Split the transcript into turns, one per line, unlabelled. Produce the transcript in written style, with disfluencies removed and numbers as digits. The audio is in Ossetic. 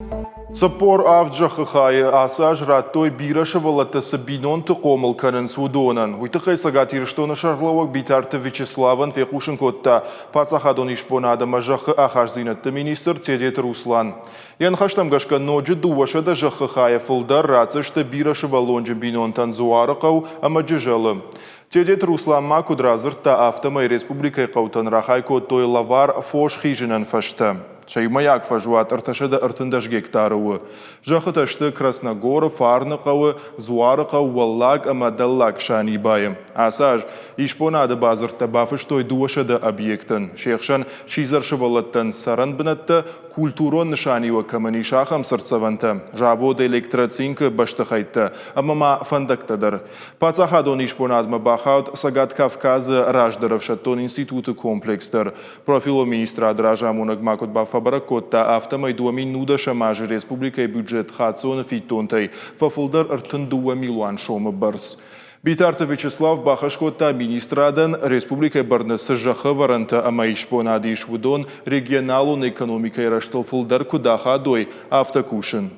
47 зӕххы хайы ацы аз радтой бирӕ сывӕллӕттӕ цы бинонты хъомыл кӕнынц, уыдонӕн. Уый тыххӕй Цӕгат Ирыстоны сӕргълӕууӕг Битарты Вячеславӕн фехъусын кодта паддзахадон исбонад ӕмӕ зӕххы ахастдзинӕдты министр Тедеты Руслан. Йӕ ныхӕстӕм гӕсгӕ ноджы 200 зӕххы хайӕ фылдӕр ратдзысты бирӕсывӕллонджын бинонтӕн Дзуарыхъӕу ӕмӕ Джызӕлы. Тедеты Руслан ма куыд радзырдта, афтӕмӕй республикӕйы хъӕутӕн рахай кодтой лӕвар фос хизынӕн фӕзтӕ. Сӕ иумӕйаг фӕзуат 313 гектары у. Зӕххытӕ сты Красногоры, Фарныхъӕуы, Дзуарыхъӕу, Уӕллаг ӕмӕ Дӕллаг Санибайы. Ацы аз исбонады бадзырдтӕ бафыстой 200 объектӕн. Се хсӕн сидзӕр сывӕллӕттӕн цӕрӕн бынӕттӕ, культурон нысаниуӕг кӕмӕн ис, ахӕм цыртдзӕвӕнтӕ, завод Электроцинк-ы бӕстыхӕйттӕ ӕмӕ ма фӕндӕгтӕ дӕр. Паддзахадон исбонадмӕ бахауд Цӕгат Кавказы раздӕры ӕфсӕддон институты комплекс дӕр. Профилон министрады разамонӕг ма куыд фӕбӕрӕг кодта, афтӕмӕй 2019 азы республикӕйы бюджет хаццоны фиддонтӕй фӕфылдӕр 32 милуан сомы бӕрц. Битарты Вячеслав бахӕс кодта министрадӕн, республикӕйы бӕрны цы зӕххы ӕвӕрӕнтӕ ӕмӕ исбонад ис, уыдон регионалон экономикӕйы рӕзтыл фылдӕр куыд ахадой, афтӕ кусын.